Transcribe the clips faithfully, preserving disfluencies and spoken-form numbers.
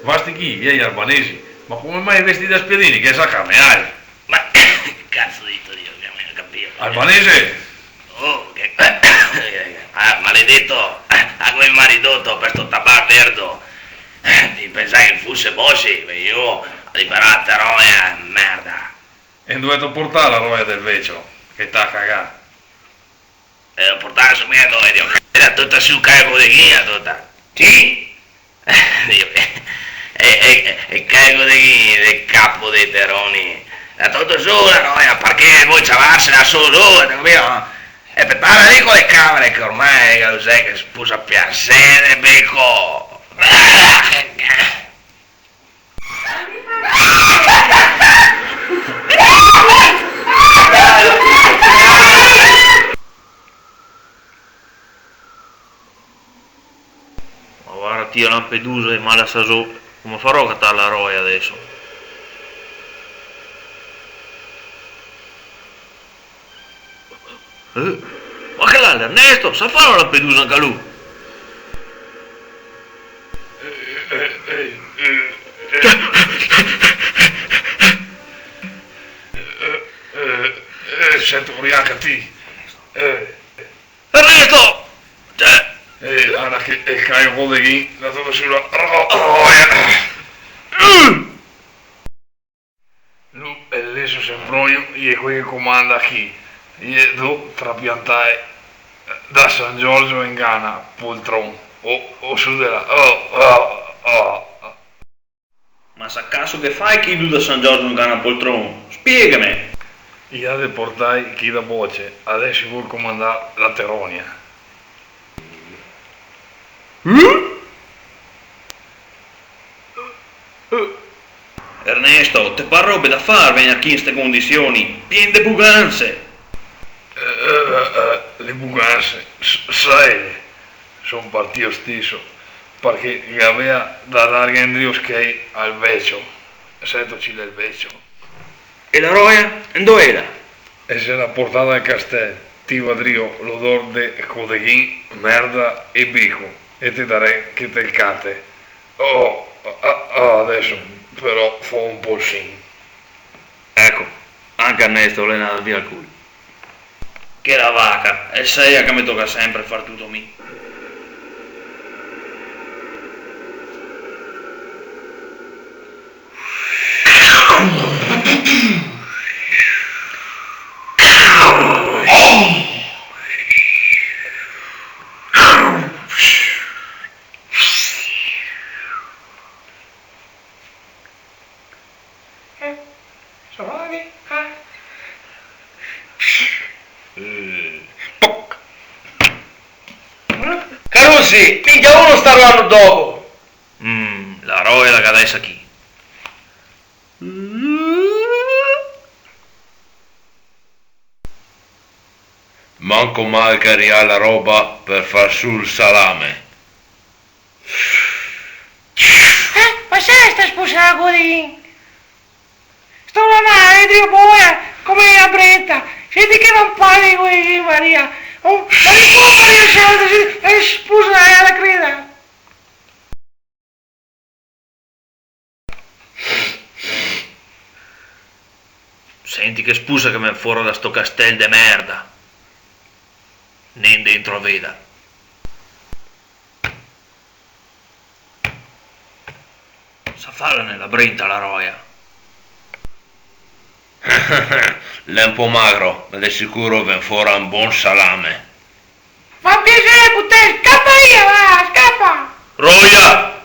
Vasti chi, i è i albanesi? Ma come mai vestì da spiadini? Che sa cameare? Ma che cazo dito, Dio, che no go capìo. Albanese? Oh, che... Ah, maledeto, a come m'ha ridoto par sto tabar verdo. Ti pensai che fuse Bossi, vegnivo a liberar la roia, merda. E dove te portà la roia del vecio, che t'ha cagà? E la portava su mia, no, Dio. Era tuta su Caio Codeghin, tuta. Sì? Dio, e, e, e Caio Codeghin, el capo dei teroni. Era tuta su la roia, parché vol ciavarsela su, su, te capìo? E petare lì co le cavre, che ormai, che lo sa che spusa piasere, beco. Ma varda ti a Lampedusa e mala sa so, come farò a catar la roia deso? Eh? Ma che l'è, l'Ernesto? Sa far a Lampedusa anca lu? Eh, eh, sento, anca ti. Eh. Ernesto! Cioè... Eh, varda che el Caio Codeghin, la tora sora. Oh, oh, eh. Lu, el Leso Sempronio, i è quei che comanda chi, i è do trapiantai da San Giorgio in Gana, poltron, o, o su de là, oh, oh, oh. Ma sa caso che fai chi do da San Giorgio in Gana, poltron? Spiegame! I à de portai chi da Boce, adeso i vol comandar la Teronia. Eh? Eh. Ernesto, te par robe da far vegner chi in ste condision, pien de buganse? Eh, eh, eh, le buganse, s-, sae, son partìo steso, parché gavea da darghe indrio schei al vecio, sento, chi l'è el vecio. E la roia? Ndo ela? E se l'à portada al castel, ti va drio l'odor de codeghin, merda e beco, e te darè che te cate. Oh, ah, ah, adeso però fo un polsin. Eco, anca Ernesto l'è ndà via al cul. Che la vaca, e sa che me toca senpre far tuto mi. Eh, so robe, eh. Eh, poc. Carusi, minchia, uno sta rivando dopo. Mm, la roba la ga da esar chi. Manco mal che riva la roba par far su el salame. Eh, ma sa sta spusa de codeghin? Sto là, eh, drio boia, come na brenta. Senti che vampari, codeghin, Maria. Oh, ma che Maria, senti, e spusa, eh, la creda. Senti che spusa che vien fora da sto castel de merda. Nen dentro a veda. Sa farla ne la brenta la roia? L'è un po' magro, ma de sicuro vien fora un bon salame. Fa piaser, putè, scapa via, va, scapa! Roia!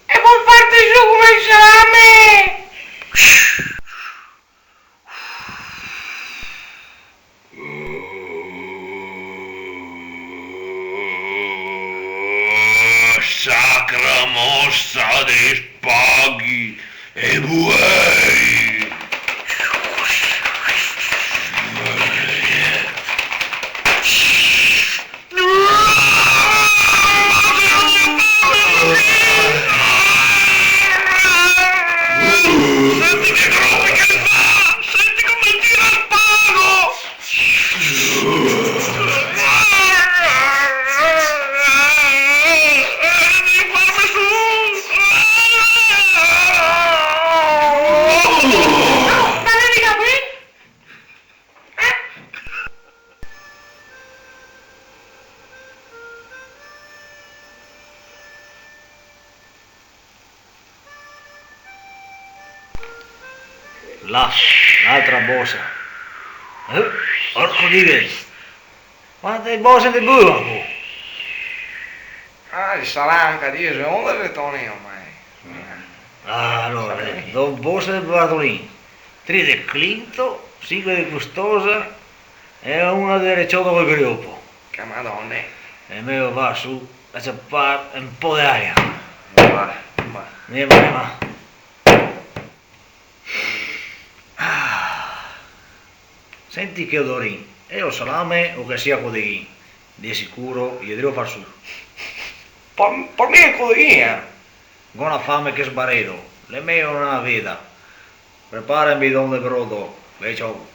E bon farte su come el salame! Sacra mossa de spaghi e buei! Senti che robe che fa! Senti come tira el spago! Devi farme su! Là, l'altra bosa. Eh, porco Dio! Quante bose de buo, po? Ah, el sarà anca diese onde de Toni, ormai. Ah, alora, eh, do bose de Bartolin, tri de Clinto, sinque de Custosa e una de Recioto col Griopo. Che madone. E me va su a ciapar un po' de aria. Va, va. Anemo, anemo. Ah. Senti che odorin, xe o salame o che sia codeghin? De sicuro i xe drio far su. Par, par mi xe codeghin, eh. Go na fame che sbaredo, l'è mejo no veda. Prepara un bidon de brodo, vecio.